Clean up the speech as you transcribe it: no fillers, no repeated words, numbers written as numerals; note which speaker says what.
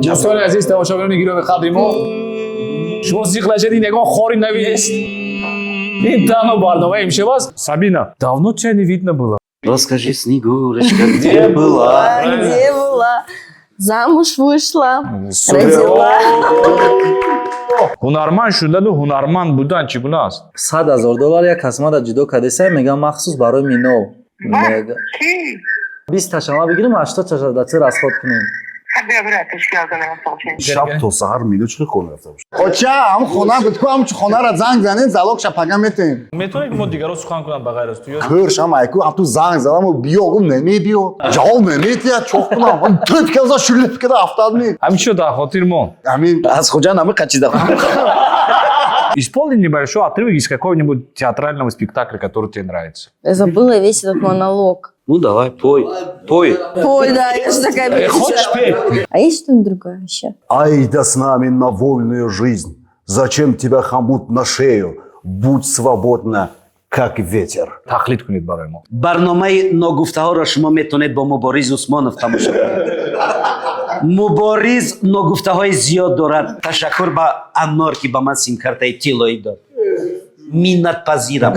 Speaker 1: دوستان عزیز تماشاگران گرامی قدری ما شما سیخلشدی نگاه خوری نویست این تنها برنامه امشب است Сабина, давно тебя не видно было.
Speaker 2: Расскажи, Снегурочка, где была?
Speaker 3: Где была? Замуж вышла, родила.
Speaker 1: Ҳунарманд шудану ҳунарманд будан чӣ гуна аст?
Speaker 4: $100,000 як қисмата ҷудо кардеса мегам махсус барои минов. 20 ташама бигирим 80 ташадацы расход кунем.
Speaker 5: شب تا سحر میده چه خونه رفته باشه خودچه هم خونه بتکو هم چه خونه را زنگ زنین زلاق شپگه میتین
Speaker 1: метавонем ки мо дигарро сухан кунанд ба ғайр аз ту ё
Speaker 5: کرش هم ایکو هم تو زنگ زدم و بیا گم نمی بیا جواب نمیتی یا چوخ کنم تو پیکازا شلیف کده 70 می
Speaker 1: ҳамин чиро дар хотир мон.
Speaker 5: همین
Speaker 2: Аз хуҷа нами қачида.
Speaker 1: Исполни небольшой отрывок из какого-нибудь театрального спектакля, который тебе нравится.
Speaker 3: Я забыла весь этот монолог.
Speaker 2: Ну давай, пой.
Speaker 3: Ой, да, я же такая
Speaker 1: Хочешь петь?
Speaker 3: А есть что-нибудь другое еще?
Speaker 5: айда с нами на вольную жизнь зачем тебя хомут на шею будь свободна как ветер
Speaker 1: Тақлид кунед барои мо.
Speaker 2: барномаи ногуфтаҳоро шумо метавонед бо Мубориз Усмонов тамошо кунед. Мубориз ногуфтаҳои зиёд дорад. Ташаккур ба Аннор ки ба ман симкартаи тиллоӣ дод. Миннатпазирам.